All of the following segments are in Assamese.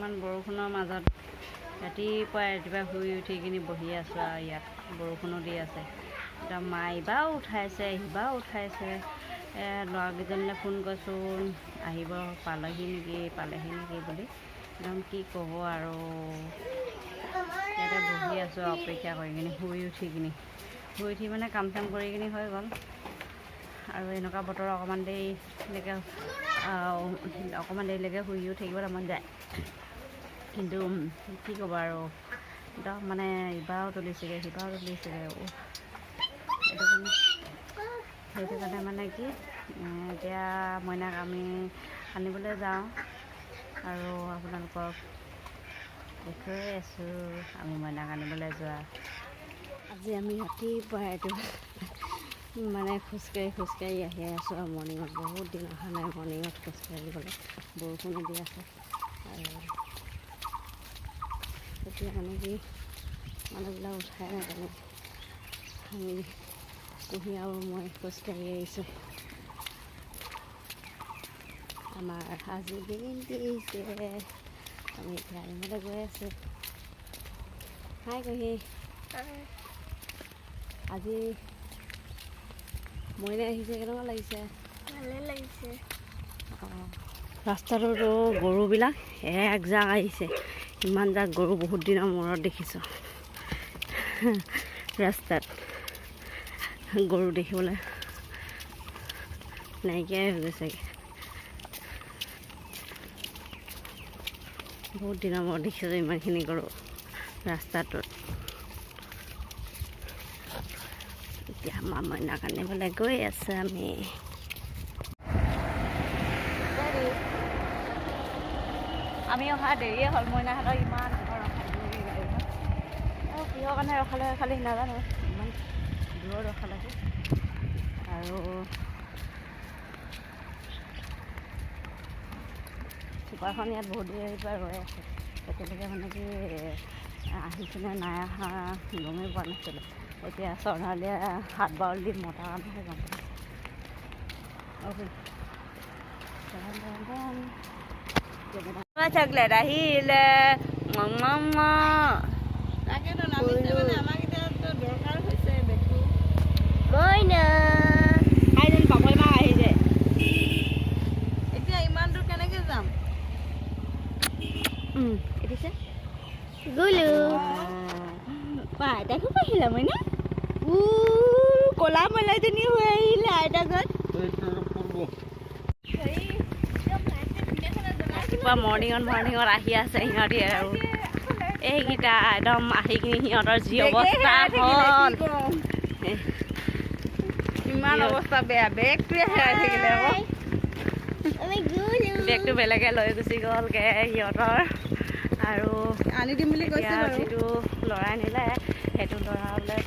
ইমান বৰষুণৰ মাজত ৰাতিপুৱাই ৰাতিপুৱাই শুই উঠি কিনি বহি আছোঁ আৰু ইয়াত বৰষুণো দি আছে। একদম মা ইবাৰো উঠাইছে, সিবাৰো উঠাইছে। ল'ৰাকেইজনলৈ ফোন কৰিছোঁ, আহিব পালেহি নেকি, পালেহি নেকি বুলি। একদম কি ক'ব আৰু, ইয়াতে বহি আছোঁ অপেক্ষা কৰি কিনি, শুই উঠি কিনি। শুই উঠি মানে কাম চাম কৰি কিনি হৈ গ'ল। আৰু এনেকুৱা বতৰ অকণমান দেৰিলৈকে, অকণমান দেৰিলৈকে শুইও থাকিবলৈ মন যায়, কিন্তু কি ক'ব আৰু, একদম মানে ইবাৰো তুলিছেগৈ, সিবাৰো তুলিছেগৈ। সেইটো কাৰণে মানে কি, এতিয়া মইনাক আমি আনিবলৈ যাওঁ আৰু আপোনালোকক দেখুৱাই আছোঁ আমি মইনাক আনিবলৈ যোৱা। আজি আমি ৰাতিপুৱাই এইটো মানে খোজকাঢ়ি খোজকাঢ়ি আহি আছোঁ আৰু মৰ্ণিঙত। বহুত দিন অহা নাই মৰ্ণিঙত খোজকাঢ়িবলৈ, বৰষুণো দি আছে। আৰু এতিয়া মানে কি, মানুহবিলাক উঠাই নাই তেনেকৈ। আমি কুঁহি আৰু মই খোজকাঢ়ি আহিছোঁ। আমাৰ আজি দিন দিছে, আমি এতিয়া আনিবলৈ গৈ আছোঁ। হাই কুঁহি, আজি মইনা আহিছে, কেনেকুৱা লাগিছে? ভালে লাগিছে। অঁ, ৰাস্তাটোতো গৰুবিলাক একজাক আহিছে। ইমান জাক গৰু বহুত দিনৰ মূৰত দেখিছোঁ। ৰাস্তাত গৰু দেখিবলৈ নাইকিয়াই হৈ গৈছেগৈ। বহুত দিনৰ মূৰত দেখিছোঁ ইমানখিনি গৰু ৰাস্তাটোত। এতিয়া আমাৰ মইনাক আনিবলৈ গৈ আছে আমি। আমি অহা দেৰিয়ে হ'ল, মইনাহঁতক ইমান ৰখাই দিলেগৈ গাড়ীখন। আৰু কিহৰ কাৰণে ৰখালে খালি নাজানো, ইমান দূৰত ৰখালেগৈ। আৰু চুপাৰখন ইয়াত বহুত দেৰিৰ পৰা ৰৈ আছে। এতিয়ালৈকে মানে কি আহিছেনে নাই অহা গমেই পোৱা নাছিলোঁ। এতিয়া স্বৰ্ণালীয়ে হাত বাউল দি মতাৰ কাৰণেহে গম পাইছোঁ। চকলেট আহিলে। তাকেতো নামিছে, মানে আমাক এতিয়া দৰকাৰ হৈছে বেগটো। মইনা। পাপৰি মাক আহিছে। এতিয়া ইমান দূৰ কেনেকে যাম? এদিছে। গুলু। আইতাকো আহিলা মইনা? উ ক'লা মইনাজনী হৈ আহিলে আইতা ঘৰত। ৰাতিপুৱা মৰ্ণিঙত মৰ্ণিঙত আহি আছে সিহঁতি। আৰু এইকেইটা একদম আহি কিনি সিহঁতৰ যি অৱস্থা হ'ল। ইমান অৱস্থা বেয়া, বেগটোৱে হেৰাই থাকিলে আকৌ। বেগটো বেলেগে লৈ গুচি গ'লগৈ সিহঁতৰ। আৰু আনি দিম বুলি কৈছে বাৰু। যিটো ল'ৰাই নিলে সেইটো ল'ৰা বোলে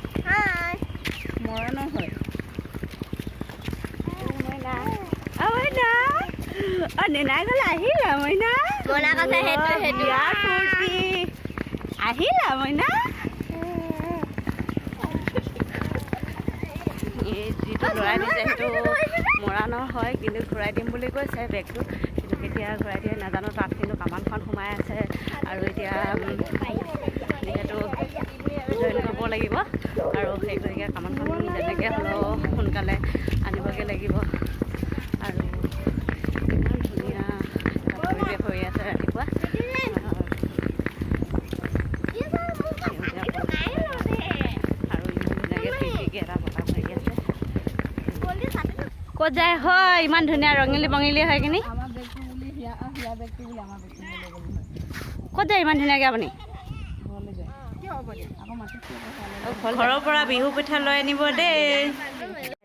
মৰাণৰ হয়। মইনা, অ মইনা, অ নেনাই গ'লে আহিলা মইনা? বিৰাট ফূৰ্তি, আহিলা মইনা? এই যিটো ল'ৰাই নিছে সেইটো মৰাণৰ হয়, কিন্তু ঘূৰাই দিম বুলি কৈছে বেগটো, কিন্তু কেতিয়া ঘূৰাই দিয়ে নাজানো। তাত কিন্তু কামানখন সোমাই আছে আৰু এতিয়া যিহেতু জইন কৰিব লাগিব আৰু সেই গতিকে কামানখন যেনেকৈ হ'লেও সোনকালে আনিবগৈ লাগিব। আৰু ইমান ধুনীয়া এটা পৰিৱেশ হৈ আছে ৰাতিপুৱা। আৰু ইমান ধুনীয়াকৈ ফিৰফিৰকৈ এটা বতাহ মাৰি আছে। ক'ত যায় হয় ইমান ধুনীয়া ৰঙিলী বঙিলী হয় কিনি? ক'ত যায় ইমান ধুনীয়াকৈ আপুনি? ঘৰৰ পৰা বিহু পিঠা লৈ আনিব দেই।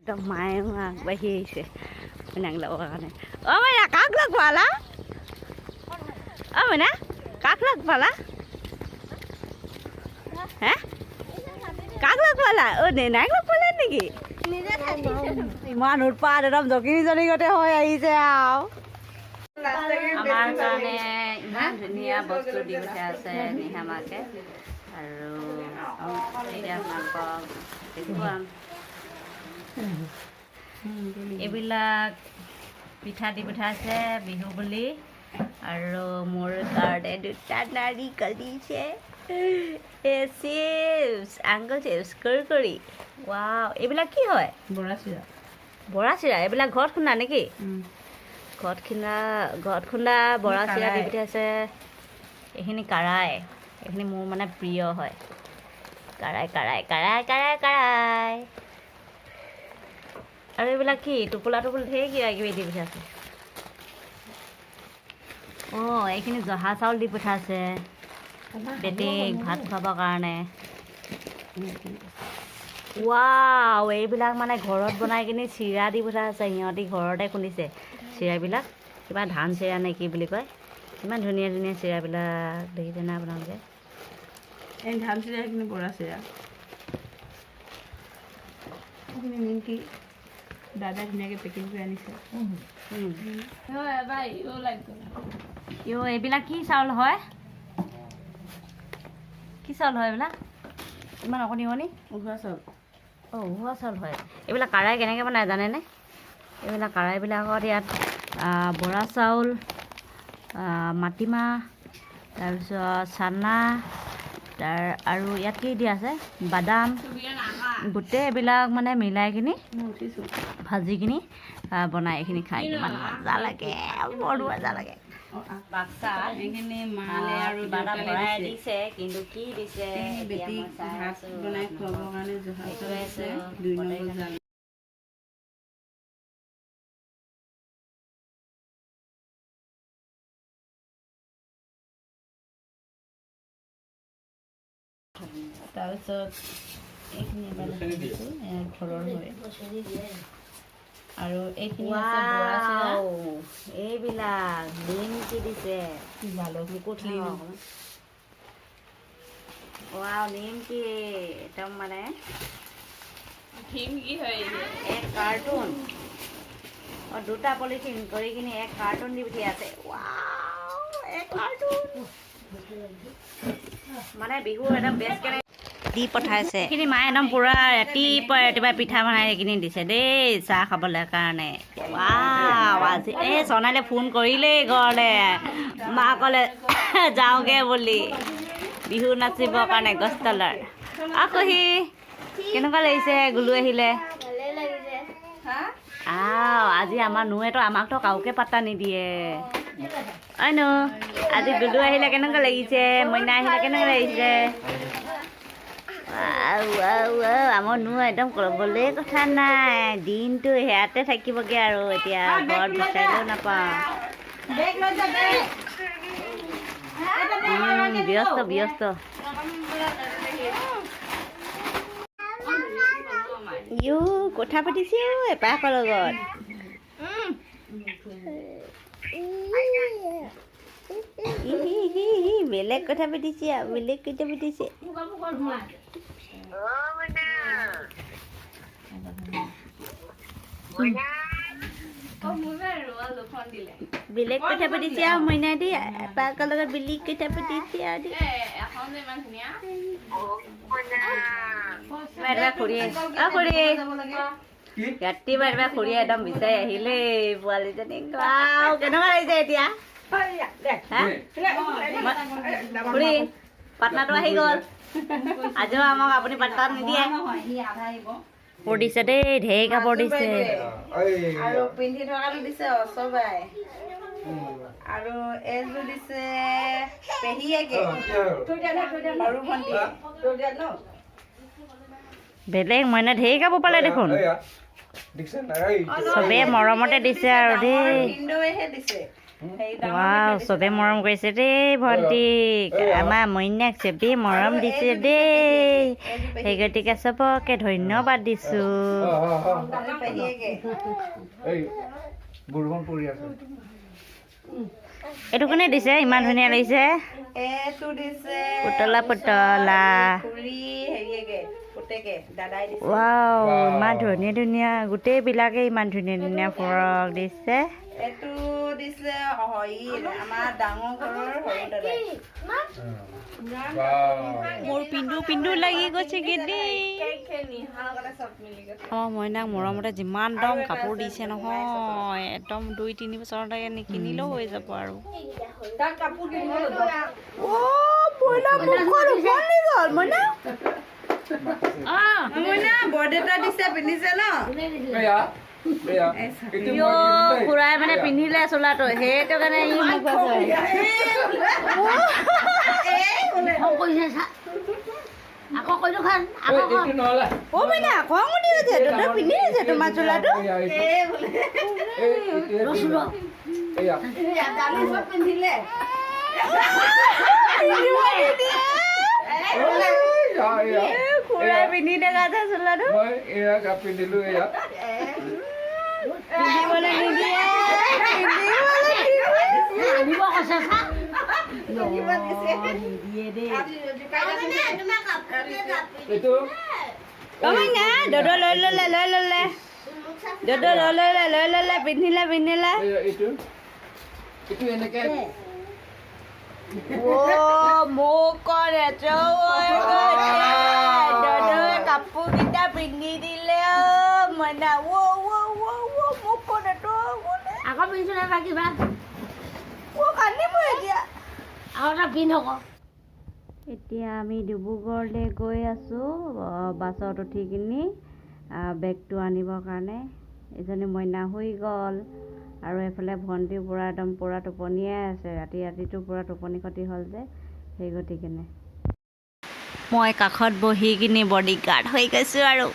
একদম মায়ে আগবাঢ়ি আহিছে মইনাক ল'বৰ কাৰণে। অ মইনা, কাক লগ পালা? অ মইনা, কাক লগ পালা? হে, কাক লগ পালা? অ নেনাইক লগ পালা নেকি? ইমান উৎপাত, একদম জকিনী গতে হৈ আহিছে। আৰু আমাৰ কাৰণে ইমান ধুনীয়া বস্তু দি পঠিয়াই আছে নিহা মাকে। আৰু এতিয়া আপোনালোকক দেখুৱাম এইবিলাক পিঠা দি পঠাইছে বিহু বুলি, আৰু মোৰ কাৰ্ডে দুটা নাৰিকল দিছে, চিপছ, আংগুল চিপছ, কুৰকুৰি। ৱাও, এইবিলাক কি হয়? বৰা চিৰা। বৰা চিৰা এইবিলাক ঘৰত খুন্দা নেকি? ঘৰত খুন্দা বৰা চিৰা দি পঠিয়াইছে। এইখিনি কাৰাই, এইখিনি মোৰ মানে প্ৰিয় হয়। কাৰাই কাৰাই কাৰাই কাৰাই কাৰাই। আৰু এইবিলাক কি টোপোলা টোপোলা ঢেৰ কিবা কিবি দি পঠিয়াইছে। অঁ, এইখিনি জহা চাউল দি পঠাইছে বেটিক ভাত খুৱাবৰ কাৰণে। ৱাও, এইবিলাক মানে ঘৰত বনাই কিনি চিৰা দি পঠাইছে। সিহঁতি ঘৰতে খুন্দিছে চিৰাবিলাক, কিবা ধান চিৰা নে কি বুলি কয়। ইমান ধুনীয়া ধুনীয়া চিৰাবিলাক দেখিছেনে আপোনালোকে? এই ধান চিৰা, সেইখিনি বৰা চিৰা, সেইখিনি নিমকি দাদাই ধুনীয়াকৈ পেকিং কৰি আনিছে। এইবিলাক কি চাউল হয়? কি চাউল হয় এইবিলাক? ইমান অকণি অকণি উহোৱা চাউল। অঁ, উহোৱা চাউল হয়। এইবিলাক কাৰাই কেনেকৈ বনায় জানেনে? এইবিলাক কাৰাইবিলাকত ইয়াত বৰা চাউল, মাটিমাহ, তাৰপিছত চানা, তাৰ আৰু ইয়াত কি দিয়া আছে, বাদাম, গোটেই এইবিলাক মানে মিলাই কিনি ভাজি কিনি বনাই। এইখিনি খাই কিমান মজা লাগে, বৰ মজা লাগে। বাক্সা এইখিনি মালে আৰু ভৰাই দিছে, কিন্তু কি দিছে বেটিক ভাত বনাই খুৱাবৰ কাৰণে জহা চাউল দিছে, 2 নম্বৰ জাল। তাৰপিছত এইখিনি এবাৰ দিছোঁ, ঘৰৰ হয়। আৰু এইখিনি আছে বৰা চিৰা। এইবিলাক নিমকি দিছে, ৱাও, নিমকি একদম মানে এক কাৰ্টুন, অঁ, দুটা পলিথিন কৰি কিনি এক কাৰ্টুন দি পঠিয়াইছে। ৱাও, এক কাৰ্টুন মানে বিহু একদম বেষ্ট কেনে দি পঠাইছে। এইখিনি মায়ে একদম পূৰা ৰাতিপুৱা ৰাতিপুৱা পিঠা বনাই এইখিনি দিছে দেই চাহ খাবলৈ কাৰণে। ৱাও, আজি এই চনাইলে ফোন কৰিলেই ঘৰলৈ, মা ক'লে যাওঁগৈ বুলি বিহু নাচিবৰ কাৰণে গছ তলৰ। আকুহি কেনেকুৱা লাগিছে গুলু আহিলে? আও, আজি আমাৰ নুৱেতো আমাকতো কাওকে পাত্তা নিদিয়ে। ঐ নু, আজি গুলু আহিলে কেনেকুৱা লাগিছে? মইনা আহিলে কেনেকুৱা লাগিছে? আমাৰ নু একদম ক'বলৈ কথা নাই, দিনটো সেয়াতে থাকিবগৈ আৰু এতিয়া ঘৰত বিচাৰিলেও নাপাওঁ। ব্যস্ত ব্যস্ত। ইউ কথা পাতিছে এপাকৰ লগত। বেলেগ কথা পাতিছে, বেলেগ কথা পাতিছে। বেলেগ কথা পাতিছে আৰু মইনা দি এপাকৰ লগত বেলেগ কথা পাতিছে আৰু ৰাতিপুৱা ৰাতিপুৱা খুৰীয়ে একদম বিচাৰি আহিলেই পোৱালীজনীক। কেনেকুৱা লাগিছে এতিয়া? খুৰী, পাটনাটো আহি গ'ল, আজিও আমাক আপুনি পাটনা নিদিয়ে। কাপোৰ দিছে দেই, ঢেৰ কাপোৰ দিছে। আৰু পিন্ধি থকাটো দিছে অচবাই, আৰু এইযোৰ দিছে পেহীয়েকে সৰু ভণ্টি। বেলেগ মইনা ঢেৰ কাপোৰ পালে দেখোন, চবে মৰমতে দিছে আৰু দেই। ৱাও, চবে মৰম কৰিছে দেই ভণ্টিক, আমাৰ মইনাক চবেই মৰম দিছে দেই। সেই গতিকে চবকে ধন্যবাদ দিছোঁ। এইটো কোনে দিছে? ইমান ধুনীয়া লাগিছে, পুতলা পুতলা। ৱাও, ইমান ধুনীয়া ধুনীয়া, গোটেইবিলাকে ইমান ধুনীয়া ধুনীয়া ফ্ৰক দিছে। এইটো দিছে আমাৰ ডাঙৰ ঘৰৰ সৰু দাদাই। মোৰ পিন্ধো পিন্ধো লাগি গৈছে দেই। অঁ, মইনাক মৰমতে যিমান দম কাপোৰ দিছে নহয়, একদম 2-3 বছৰলৈকে নিকিনিলেও হৈ যাব আৰু। পিন্ধিছে ন। খুৰাই মানে পিন্ধিলে চোলাটো, সেইটো কাৰণে ই মোক পিন্ধিছে তোমাৰ চোলাটো। খুৰাই পিন্ধি দেখা আছে চোলাটো। পিন্ধিবলৈ নিদিয়ে, দদো লৈ ললে, লৈ ললে, দদো লৈ ললে, লৈ ললে, পিন্ধিলে, পিন্ধিলে। মোক কাপোৰ কেইটা পিন্ধি দিলে মইনা। আকৌ পিন্ধিছো নে কিবা? কান্দিব এতিয়া। আৰু এটা পিন্ধ। এতিয়া আমি ডিব্ৰুগড়লৈ গৈ আছোঁ বাছত উঠি কিনি বেগটো আনিবৰ কাৰণে। এজনী মইনা শুই গ'ল আৰু এইফালে ভণ্টি পূৰা একদম পূৰা টোপনিয়াই আছে। ৰাতি ৰাতিটো পূৰা টোপনি ক্ষতি হ'ল যে, সেই গতিকেনে মই কাষত বহি কিনি বডিগাৰ্ড হৈ গৈছোঁ। আৰু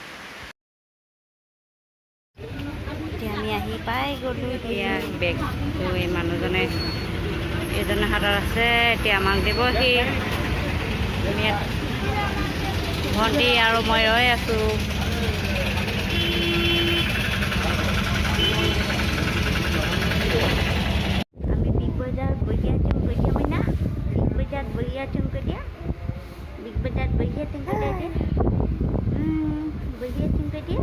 এতিয়া আমি আহি পাই গ'লোঁ। এতিয়া বেগটো এই মানুহজনে এইজনৰ হাতত আছে, এতিয়া আমাক দিবহি। আমি ইয়াত ভণ্টি আৰু মই ৰৈ আছোঁ। আমি বিগ বজাৰত বহি আছোঁ কৈ দিয়া মইনা। বিগ বজাৰত বহি আছোঁ কৈ দিয়া। বিগ বজাৰত বহি আছোঁ কৈ দিয়া। বহি আছোঁ কৈ দিয়া।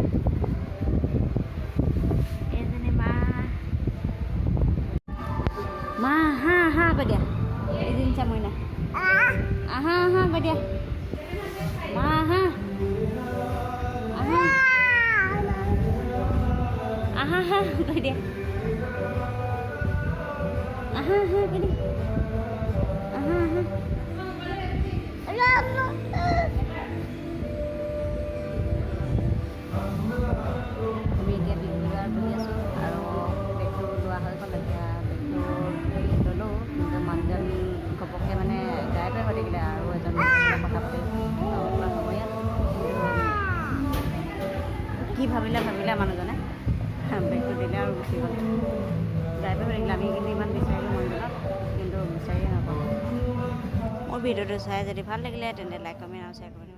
এজনী মা মা হা হা কৈ দিয়া। এজনী চা মইনা আহা আহা কৈ দিয়া। মা আহা আহা আহা আহা কৈ দিয়া। আহা আহা কৈ দিয়া। আহা আহা। আমি এতিয়া বিগ বজাৰত বহি আছোঁ আৰু বেগটো লোৱা হৈ গ'ল। এতিয়া বেগটো ল'লোঁ, কিন্তু মানুহজন ঘপককৈ মানে গায়বে হৈ থাকিলে। আৰু এজন কথা পাতি সময়ত কি ভাবিলে ভাবিলে মানুহজনে বেগটো দিলে আৰু গুচি গ'ল, গায়বে হৈ থাকিলে। আমি কিন্তু ইমান বিচাৰিলোঁ মানুহজনক, কিন্তু বিচাৰিয়ে নাপালোঁ। মোৰ ভিডিঅ'টো চাই যদি ভাল লাগিলে তেন্তে লাইক, কমেণ্ট আৰু শ্বেয়াৰ কৰিব।